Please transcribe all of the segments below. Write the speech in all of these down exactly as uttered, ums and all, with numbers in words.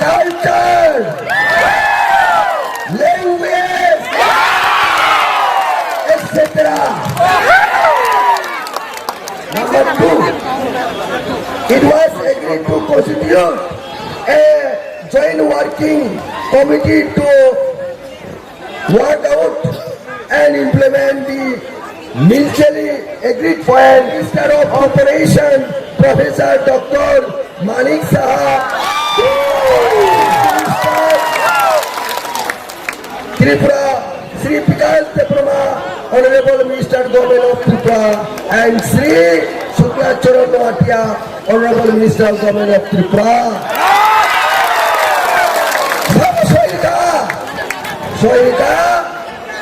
Culture, language, et cetera. Number two, it was agreed to constitute a joint working committee to work out and implement the mutually agreed point. Minister of Cooperation, Professor Doctor Manik Saha, Tripura, Shri Bikash Debbarma, Honorable Minister, Government of Tripura, and Shri Shukla Charan Noatia, Honorable Minister of Government of Tripura. Sabo soirika, soirika,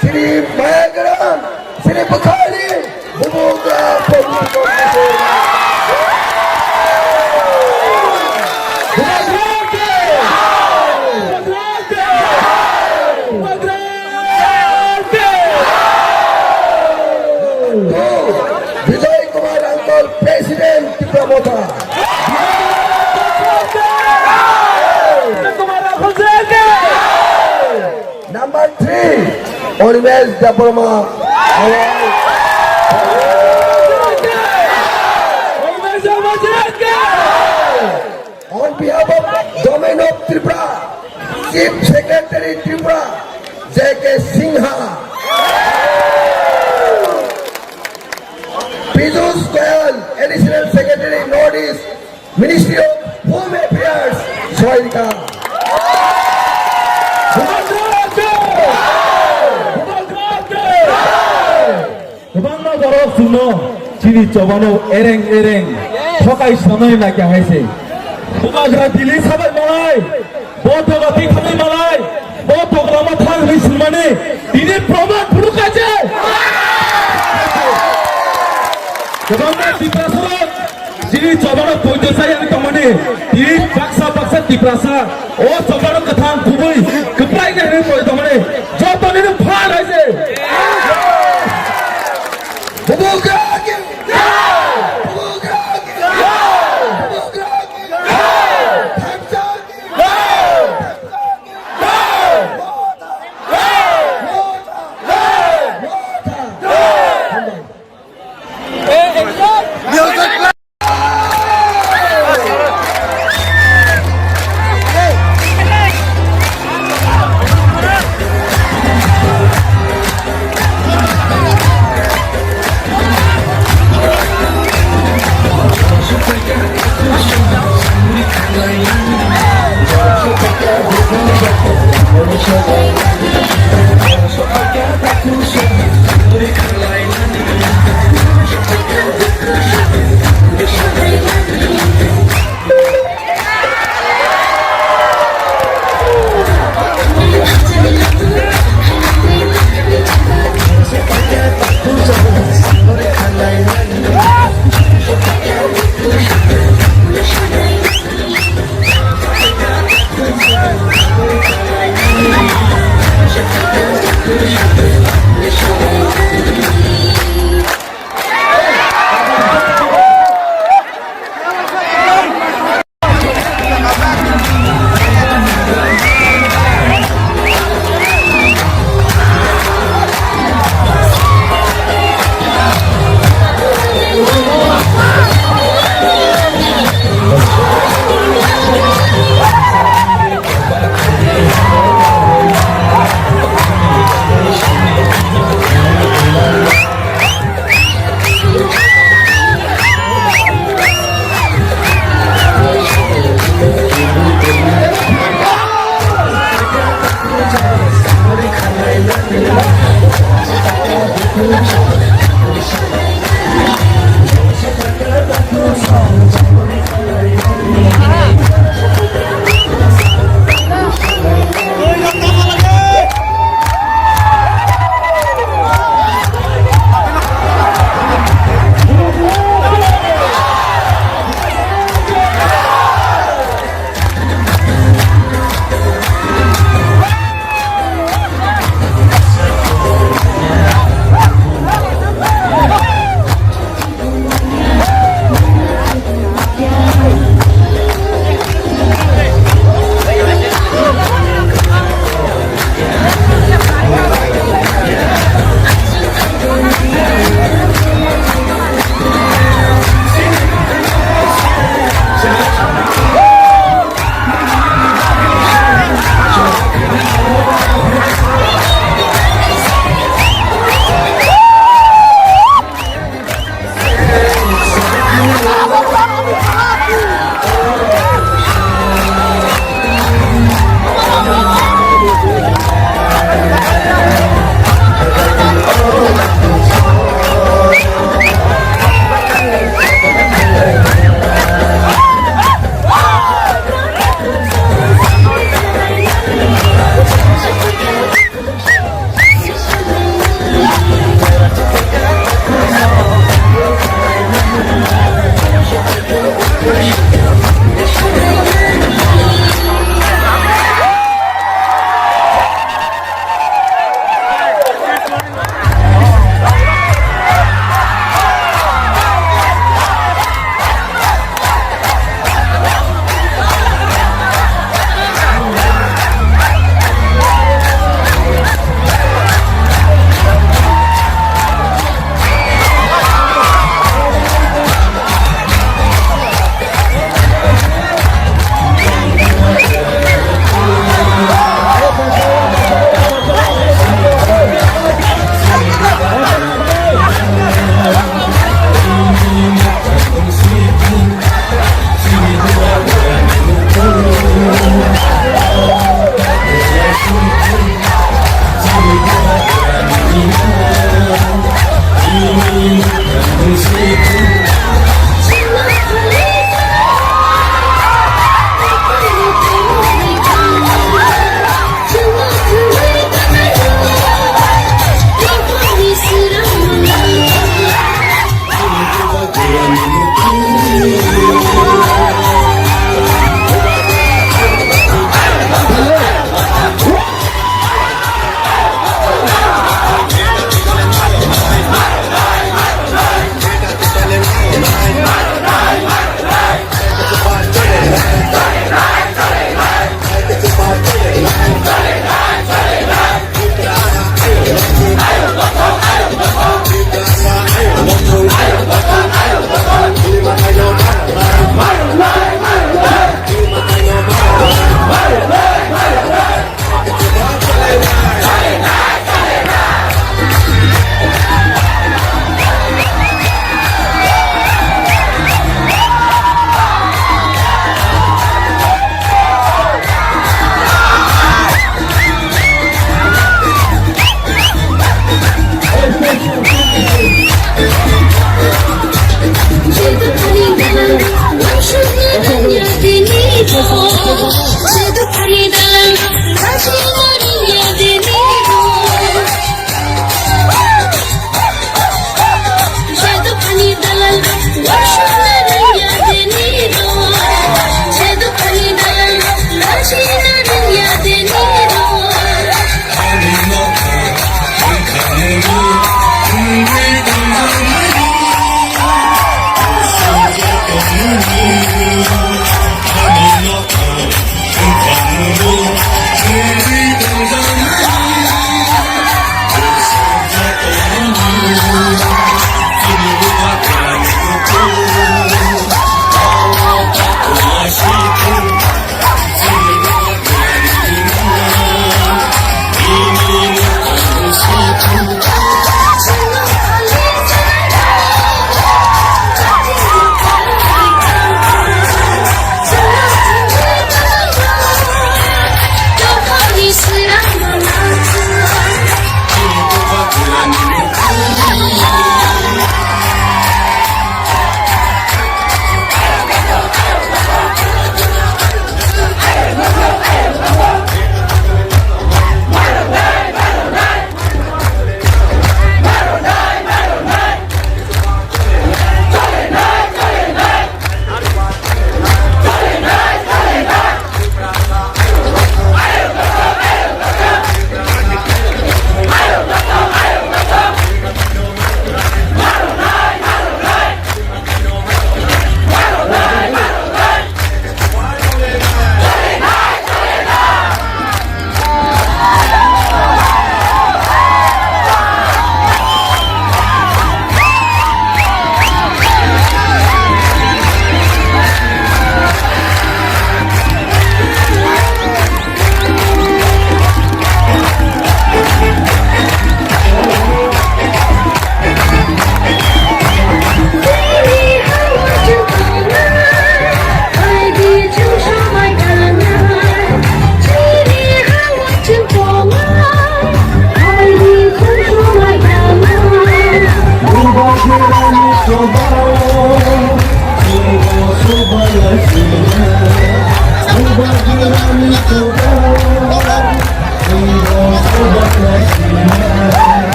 Shri Mayagram, Shri Bukhari, Bubugra, Bubugra. Vijay Kumar Uncle, President, Tipra Motha. Number three, Animesh Debbarma. On behalf of Government of Tripura, Chief Secretary Tripura, J K Singha. Piyush Goyal, Additional Secretary, North East, Ministry of Home Affairs, soirika. Kwbangma borok chwngno chini chobano ereng ereng thokai sanai naikha hai se. Bubagra Delhi sabai malai, bo toga twi thanai malai, bo toga lama thang hwnwi swngmani tini proman phuru kaise. Kwbangma Tiprasarok chini chobano poito chayani tongmani, tini baksa baksa Tiprasa o chobano kwthang kubui kwplai khe hwnwi poi tongmani, joto nini phan hai se. Bubagra ki jai! Bubagra ki jai! Bubagra ki jai! Thangcha ki jai! Thangcha ki jai! Motha! Motha! Motha! Hambai.